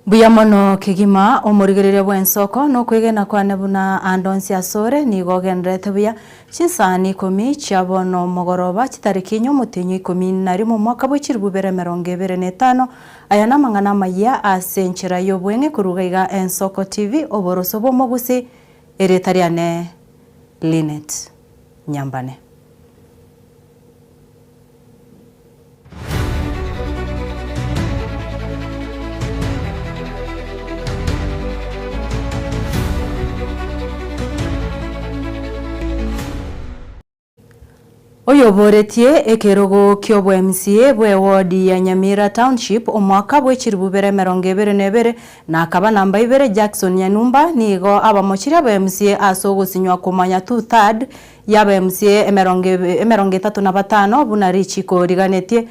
Mbuya mono kegima, omorigereria bw'ensoko, nokwegena kwane buna ande onsi asore nigo ogendererete buya. Chinsani ikomi chia bono mogoroba, chitariki inye omotienyi o ikomi na rimo omwaka bwe chilifu bibere emerongo ebere na etano, aya namang'ana amayia ase enchera y'obweng'e koruga iga Ensoko TV, oboroso bw'omogusi, erieta riane Linet Nyambane. Oyoboretie ekerogo ki'obo-MCA bw'ewodi ya Nyamira Township omwaka bwe chilifu bibere emerongo ebere na ebere na akaba namba ibere Jackson Nyanumba nigo abamochirie aba-MCA ase ogosinywa komanya two third y'aba-MCA emerongo etato na batano buna richiko riganetie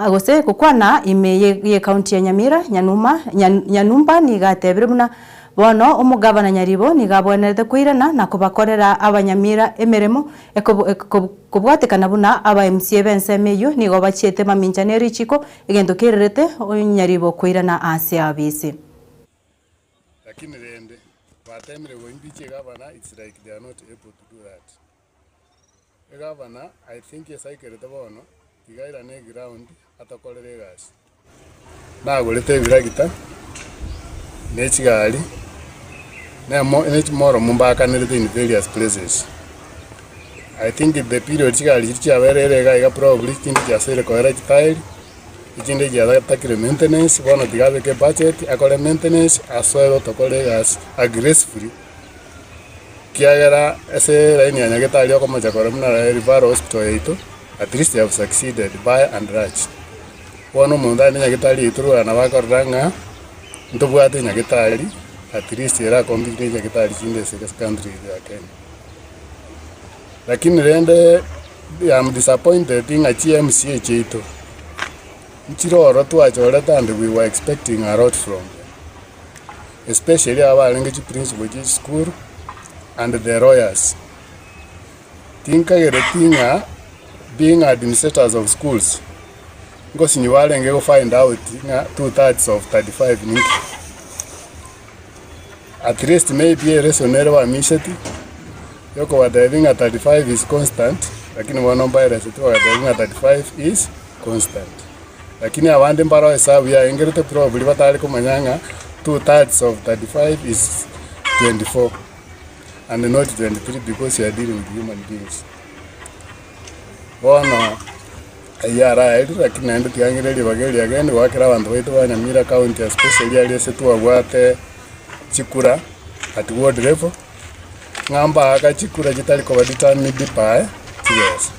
gose gokwana ime y'ecounty ya Nyamira Nyanumba nigo atebire buna Bono omogabana Nyaribo nigo abwenerete koirana na kobakorera abanyamira emeremo ekobwatekana buna aba MCA b'ensemo eyio nigo bachiete mamincha ne richiko, egento kererete Nyaribo koirana ase abisi. Lakini rende, batemire go impeach egavana it's like they are not able to do that. Egavana I think esaikerete bono tiga airane eground atokorere egasi. Nagorete ebiragita, ne chigari, nemo ne chimoromu mbakanerete in various places. I think the period chigari chiria chiaberire iga iga probably chinde chiasoire koera chitairi, echinde chiatakire maintenance, bono tiga abeke ebudget akore maintenance asoe gotokora egasi aggressively, Ekiagera ase elaini ya nyagetari okomocha korwa buna referral hospital yaito, at least they have succeeded by and large. Bono omonto aende nyagetari yaito rogoro nabo akorora ng'a ntobwate nyagetari at least era compete ne nyagetari chinde ase country eye ya Kenya. Lakini rende I am disappointed ng'a chi MCA chiaito, nchire ororo twachorete and we were expecting a lot from them. Especially aba barenge chiprinciple chie chisukuru and the lawyers. Tinkagereti ng'a being administrators of schools, ngosinyi barenge go find out ng'a two thirds of 35 ninki. At least maybe elesson ere bamiseti, yokobatebia ng'a 35 is constant, lakini bono mbaereseti bagatebia ng'a 35 is constant. Lakini abande mbaroo esabu yaengerete probably batare komanya ng'a two thirds of 35 is 24 and not 23 because you are dealing with human beings. Bono ayio araerio lakini naende tiga ng'ire ribaga eria again goakera abanto baito ba Nyamira county especially aria ase twabwate chikura at ward level, ng'a mbaaka chikura chitari koba determined by chibesa.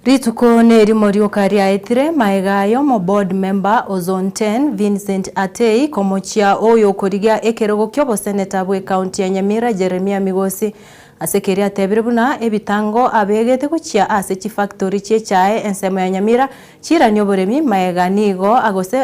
Rituko nerimo rioka riaetire maega aye omo board member o Zone 10 Vincent Atei komochia oyokorigia ekerogo kioboseneta bwe county ya Nyamira Jeremia Migosi ase keria atebire buna ebitango abegete gochia ase chifactory chiechae ensemo ya Nyamira chiiranie oboremi maega nigo agose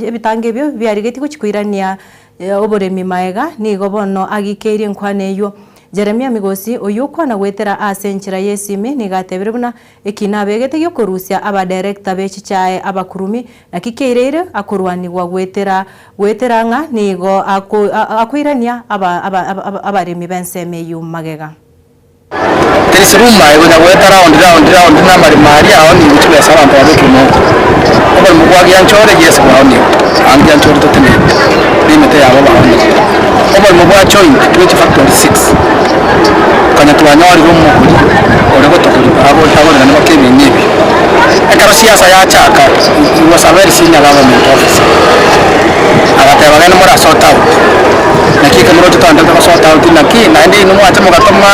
ebitango ebio biarigetie gochia koirania Oboremi maega nigo bono agikeirie enkwana eyio. Jeremia Migosi, oyio okwana goetera ase enchera y'esimi, nigo atebire buna ekina abegete giokorusia abadirector be chichae abakurumi naki keireire akorwanigwa goetera goetera ng'a nigo akoirania abaremi b'ensemo eyio magega. There is rumour egonya goeta round round round na amaremo aria aonigwe chibesa abanto babekire moko. Oboremo bwa Gianchore yes bwaonigwe, abande Gianchore totenenete na emete yabo baonigwe. Oboremo bwa joint bwe chifactory six, konya twanyorire omogori ore gotogori agorerane mpaka ebinto ebi. Ekero siasa yachaka, he was a very senior government officer, agateba genda mora sort out. Naki ekero moroche twaendete go sort out naki, naende inwe mwacha mogatoma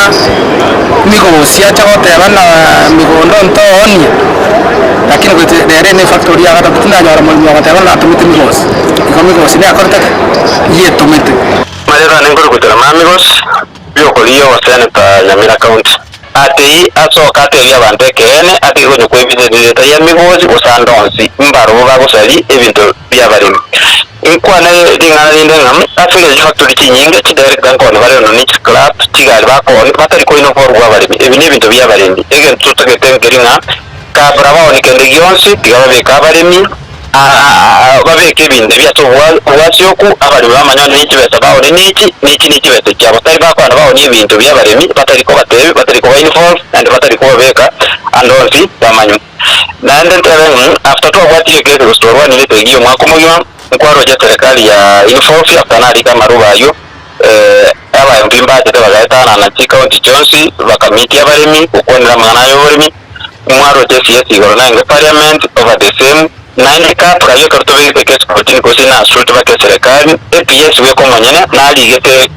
migosi ache goteba ng'a migondo ntoonie, lakini gochi rero ere efactory ya gatato tindanyora moremi ogoteba ng'a natomete migosi, igo migosi nekorete ki? Yetomete. Amarero ane nkorigutera Mamigos, biokorigia ogoseneta Nyamira County. Atei asoka atebie abanto ekeene, atige konya kwebisa ebireta ya migosi gose ande onsi, mbarobwo bagosaria ebinto bi'abaremi. Inkwane ring'ana rinde ng'a ase engencho chifactori chinyinge, chidirector nkoonia bare nonya ne chiclub, chigari bakoonia, batari koina oboru bw'abaremi. Ebi nebinto bi'abaremi. Egento totagete nkeri ng'a kabra baoonie kende gionsi, tiga babeke abaremi. Babeke ebinto ebi ase obwasioku, abaremi bamanye onye ne chibesa baonie nechi, nechi ne chibesa chiabo. Tari bakwana baonie ebinto bi'abaremi, batari kobatebi, batari koba involve, naende batari kobabeka ande onsi bamanywe. Naende ntebe ng'a after twabwatire ekesi gose twarwanire esegi y'omwaka omogima, nkwaroche eserekari ya involve after narika amaruba ayio, aba MP mbachete bagaetanana chicounty chionsi, bakamitia abaremi, gokwanera amang'ana aya y'oboremi, Mwaroche CS igoro naende parliament over the same naende cup karia ekero tobegete ke scrutiny gose naswete bake eserekari ePS bweka omonyene narigete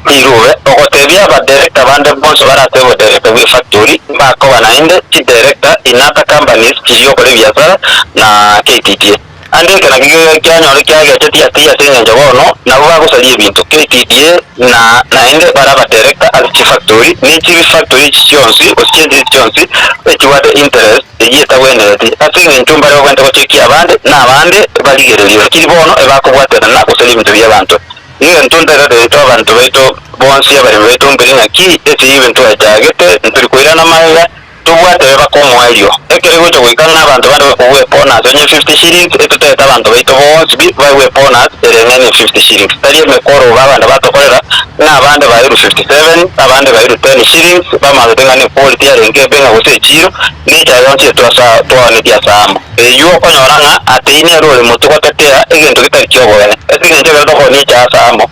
rirube ogotebia aba director bande bonsi bare ase obodirector bwe factory mbakoba naende chi director in other companies chiria okora ebiasara na KTDA. Ande eke nakio kianyore kiagechetie ase ase engencho bono nabwo bagosaria ebinto, KTDA na naende bare abadirector ase chifactory, ne chifactory echi chionsi gose chientity chionsi echibwate interest eyio etagwenereti, ase engencho mbare babwenerete gochekia abande na abande barigererie lakini bono ebakobwaterana gosaria ebinto biabanto. Egento ntairete intwe abanto baito bonsi abaremi baito mbere ng'aki ase eyio ebinto twachagete ntori koirana magega. Tobwate baka omoerio, ekero egocha goika ng'a abanto bande bakogwa ebonus onye 50 shillings, etotaete abanto baito bonsi pi baegwe ebonus ereng'aine 50 shillings. Tari emekoro iga abande batokorera, ng'a abande bairwe 57, abande bairwe 10 shillings, bamaete ng'a nequality yarenge embe ng'a gose echiro, nechaye yonsi etwasa twaonetie ase amo. Eyio okonyora ng'a atei nere ore motwe gotetea egento getari kioboene. Ase engencho ekero tokoonia echaye ase amo,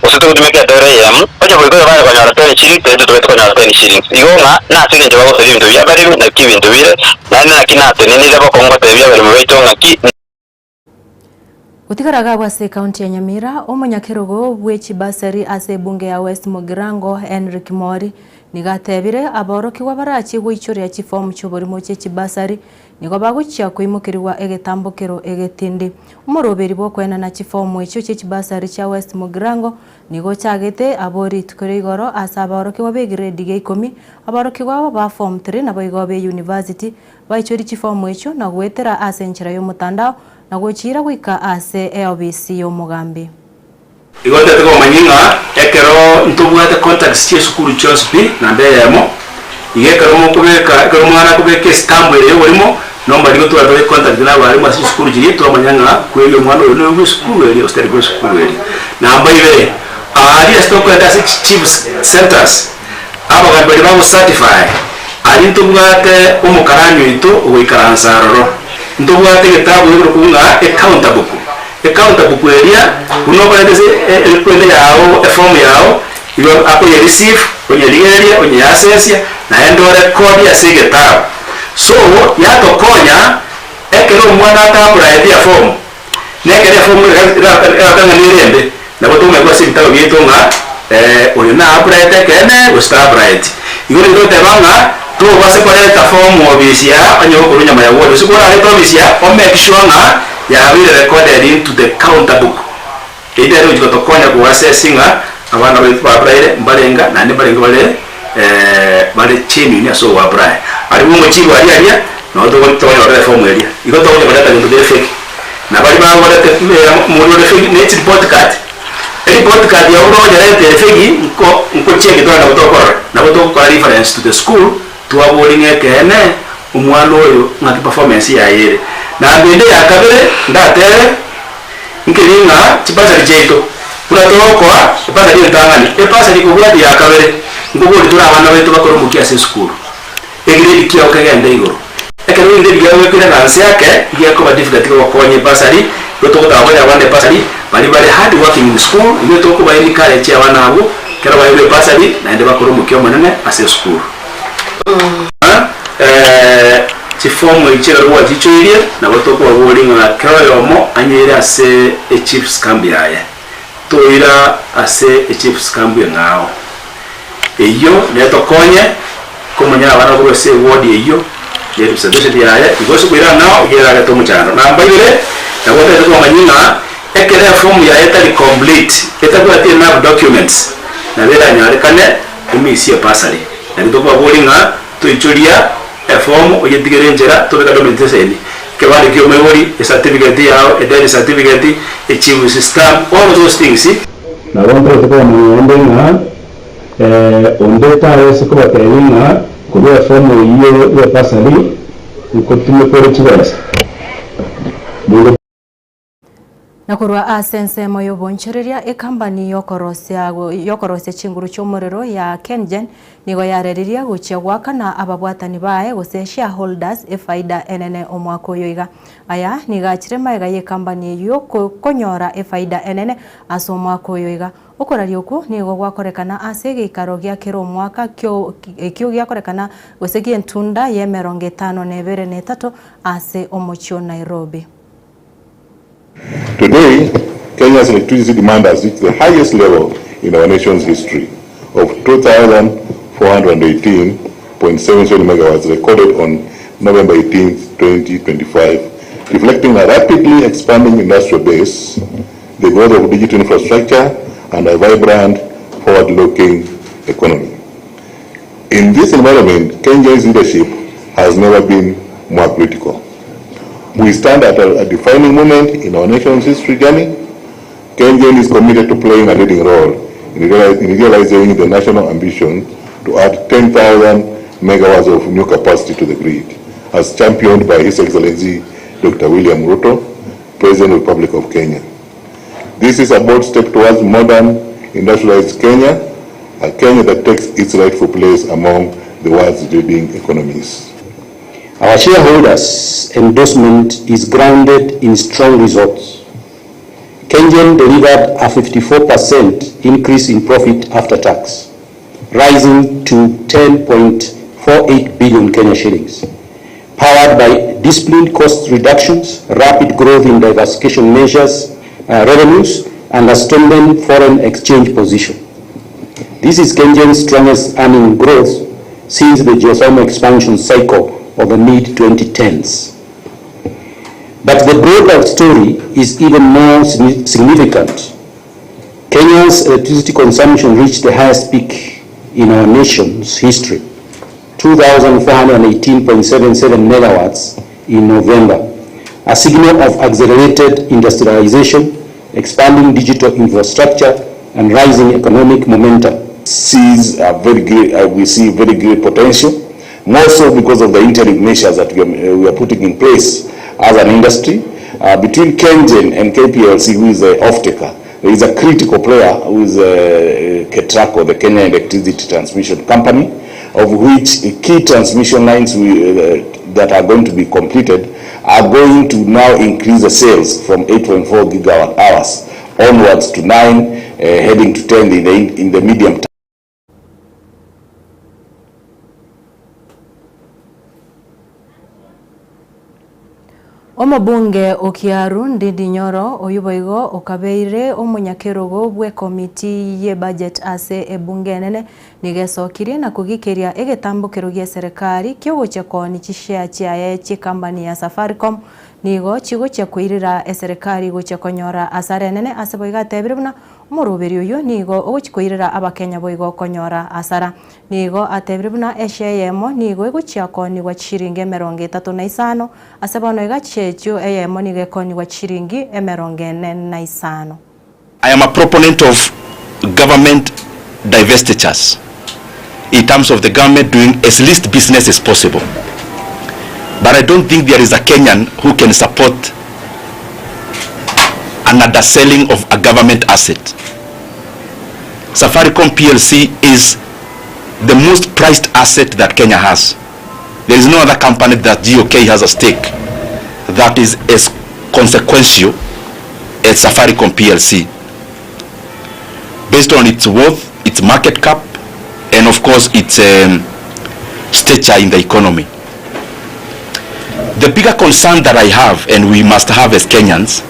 Gose togotumeka edora eyemo, onye boigo oyo bare konyora ten shillings, na intwe tobete konyora ten shillings. Igo ng'a nase engencho bagosaria ebinto bi'abaremi, naki ebinto bire, naende naki natenenire bokong'u gotebia abaremi baito ng'aki. Gotigara agwo ase ekaunti ya Nyamira, omonyakerogo bwe chibasari ase ebunge ya West Mugirango Henry Kimori nigo atebire aborokigwa barachie goichoria chifomu chi'oborimo chie chibasari Nigo bagochia koimokerigwa egetambokero egetindi. Omoroberi bw'okoenana chifomu echio chie chibasari chia West Mugirango nigo ochagete abwo rituko ria igoro ase abaorokigwa b'egredi gia ikomi, aborokigwa ba form three naboigo be university baichorie chifomu echio na goetera ase enchera y'omotandao na gochiira goika ase eobisi y'omogambi. Igo ntete komanya ng'a ekero ntobwate contacts chia esukuru chionsi pi namba eyemo, iga ekero mokobeka ekero omwana akobeka estamp ere ya oborimo, nomba nigo twatware contact na abalimu ase chisukuru chiria twamanya ng'a kweri omwana oyo noyo bwa esukuru eria gose tari bwa esukuru eria. Namba ibere, aaria ase tokoenda ase chi chiefs centres, abagambi baria bago certify, aria ntobwate omokarani oito ogoikaransa aroro, ntobwate egetabu gekorokwa ng'a ecounter book. Ecounter book eria buna okoreta ase ekwende yao eform yao igo akoye receive onyerigererie onyeasesia naende orekodi ase egetabu. So yatokonya ekero omwana ata applyeti eform na ekero eform eratang'ana ere embe nabo tokomanya ase ebitabu biaito ng'a oyo na applyete ekeene gose ta applyeti. Igo nigo togoteba ng'a tobase koreta form obisi aa onye gokorwa nyama ya ward gose korarete obisi aa o make sure ng'a Yabeire recorded into the counter book. Eyio nere egochia gotokonya koassess ng'a abana baito ba-applyire mbarenga naende mbarenge bare bare genuine ase ogo-apply. Aria bwa omochibu aria aria nabo tokonyorera eform eria. Igo togochia koreta binto bire fake. Na baria bagorete mori ore fake ne chireport card. Ereport card yago rogocherete ere fake nko nkocheki tore nabo tokorora. Nabo togokora reference to the school Twaboria ng'a ekeene omwana oyo ng'aki performance yaye ere. Namba ende ya kabere ndatere nkeri ng'a chibasari chiaito buna togokoa ebasari entang'ani, ebasari ekobwatia ya kabere nkobori tore abana baito bakore omokia ase esukuru, egrade kiao kegende igoro. Ekero egrade kiao gekoirana nse ake igekoba difficult gokonya ebasari, igo togotaka gokonya abana ebasari baria bare hard working in school, intwe tokoba encourage abana abwo ekero bairwe ebasari naende bakore omokia omonene ase esukuru. Chifomu echi chi'ebarua gwachichoirie, nabo tokobaboria ng'a kera oyomo anyeire ase echief's camp yaye. Toira ase echief's camp eng'ao. Eyio netokonye komanya abana korwa ase eward eyio ne representation yaye, igo ase koira ang'ao iga erarete omochando. Namba ibere, nabo otagete komanya ng'a ekero efomu yaye etari complete, etabwati enough documents, nabo eranyarekane Emisia ebasari, nario tokobaboria ng'a toichoria efomu oyetigere enchera tobeka document eseni, ekebande kia omoibori, ecertificate yao, edeath certificate, echief's stamp, all those things. Nabo ntagete kobamanyia naende ng'a onde tabaisa kobatebia ng'a korwa efomu eyio y'ebasari nkotumeka ore chibesa. Monto. Na korwa ase ensemo y'obonchoreria, ekambani y'okorosia y'okorosia chinguru chi'omorero ya KenGen nigo yareririe gochia goakana ababwatani baye gose shareholders efaida enene omwaka oyo iga. Aya nigo achire magega y'ekambani eyio konyora efaida enene ase omwaka oyo iga. Okoraria okwo nigo gwakorekana ase egeikaro gia kera omwaka ekio giakorekana gose gi'entunda y'emerongo etano na ebere na etato ase omochie o Nairobi. Today, Kenya's electricity demand has reached the highest level in our nation's history of 2,418.77 megawatts recorded on November 18, 2025, reflecting a rapidly expanding industrial base, the growth of digital infrastructure, and a vibrant, forward-looking economy. In this environment, Kenya's leadership has never been more critical. We stand at a, a defining moment in our nation's history journey. KenGen is committed to playing a leading role in, in realizing the national ambition to add 10,000 megawatts of new capacity to the grid, as championed by His Excellency Dr. William Ruto, President of the Republic of Kenya. This is a bold step towards modern, industrialized Kenya, a Kenya that takes its rightful place among the world's leading economies. Our shareholders' endorsement is grounded in strong results. KenGen delivered a 54% increase in profit after tax, rising to 10.48 billion Kenya shillings, powered by disciplined cost reductions, rapid growth in diversification measures, revenues, and a strengthened foreign exchange position. This is KenGen's strongest earning growth since the geothermal expansion cycle of the mid-2010s. But the broader story is even more significant. Kenya's electricity consumption reached the highest peak in our nation's history, 2,418.77 megawatts in November, a signal of accelerated industrialization, expanding digital infrastructure, and rising economic momentum. Sees a very great, we see very great potential, more so because of the interim measures that we are putting in place as an industry. Between KenGen and KPLC, who is the off-taker, there is a critical player who is Ketraco, the Kenya Electricity Transmission Company, of which the key transmission lines that are going to be completed are going to now increase the sales from 8.4 gigawatt hours onwards to 9, heading to 10 in the medium term. Omobunge o Kiaru Ndindi Nyoro, oyio boigo okabeire omonyakerogo bw'ekomiti y'ebudget ase ebunge enene, nigo esokirie na kogikeria egetambokero gi'eserekari kiogochia koonia chishare chiaye chi'ecompany ya Safaricom nigo chigochia koirera eserekari gochia konyora asara enene ase boigo atebire buna Omoroberi oyio nigo ogochia koirera Abakenya boigo konyora asara. Nigo atebire buna eshare eyemo nigo egochia koonigwa chishiringi emerongo etato na isano, ase bono iga chishare echio eyemo nigo ekoonigwa chishiringi emerongo ene na isano. I am a proponent of government divestitures in terms of the government doing as least business as possible but I don't think there is a Kenyan who can support an underselling of a government asset. Safaricom PLC is the most prized asset that Kenya has. There is no other company that GOK has a stake that is as consequential as Safaricom PLC. Based on its worth, its market cap, and of course its stature in the economy. The bigger concern that I have, and we must have as Kenyans,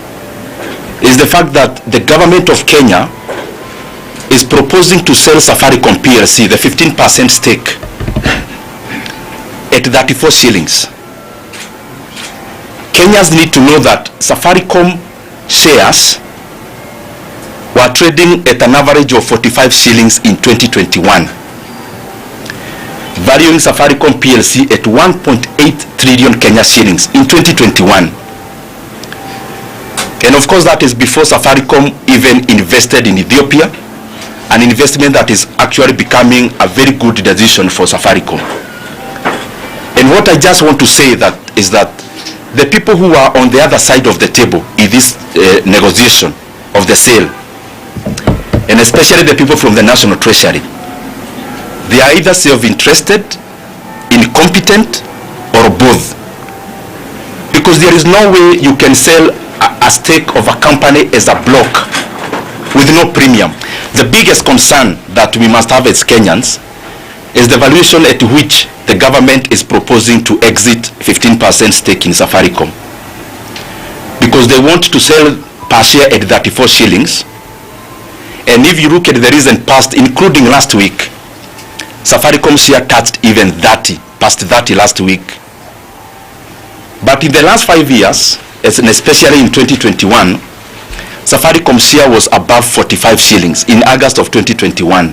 is the fact that the government of Kenya is proposing to sell Safaricom PLC, the 15% stake, at 34 shillings. Kenyans need to know that Safaricom shares were trading at an average of 45 shillings in 2021, valuing Safaricom PLC at 1.8 trillion Kenya shillings in 2021. And of course that is before Safaricom even invested in Ethiopia, an investment that is actually becoming a very good decision for Safaricom. And what I just want to say that is that the people who are on the other side of the table in this uh, negotiation of the sale, and especially the people from the National Treasury, they are either self-interested, incompetent, or both. Because there is no way you can sell a, a stake of a company as a block with no premium. The biggest concern that we must have as Kenyans is the valuation at which the government is proposing to exit 15% stake in Safaricom. Because they want to sell per share at 34 shillings. And if you look at the recent past, including last week, Safaricom share touched even 30, past 30 last week. But in the last 5 years, and especially in 2021, Safaricom share was above 45 shillings in August of 2021.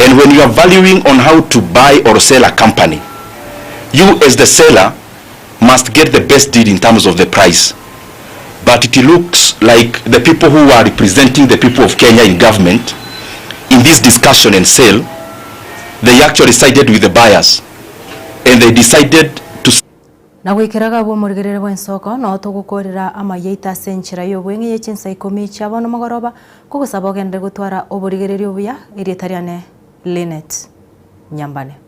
And when you are valuing on how to buy or sell a company, you as the seller must get the best deal in terms of the price. But it looks like the people who are representing the people of Kenya in government in this discussion and sale, they actually sided with the buyers and they decided to Na gwikeraga bwo omorigerere bw'ensoko no togokorera amayaita ase enchera ya obweng'e ye chinsa ikomi chia bono mogoroba kogosaba ogenderere gotwara oborigereria obuya erieta riane Linet Nyambane.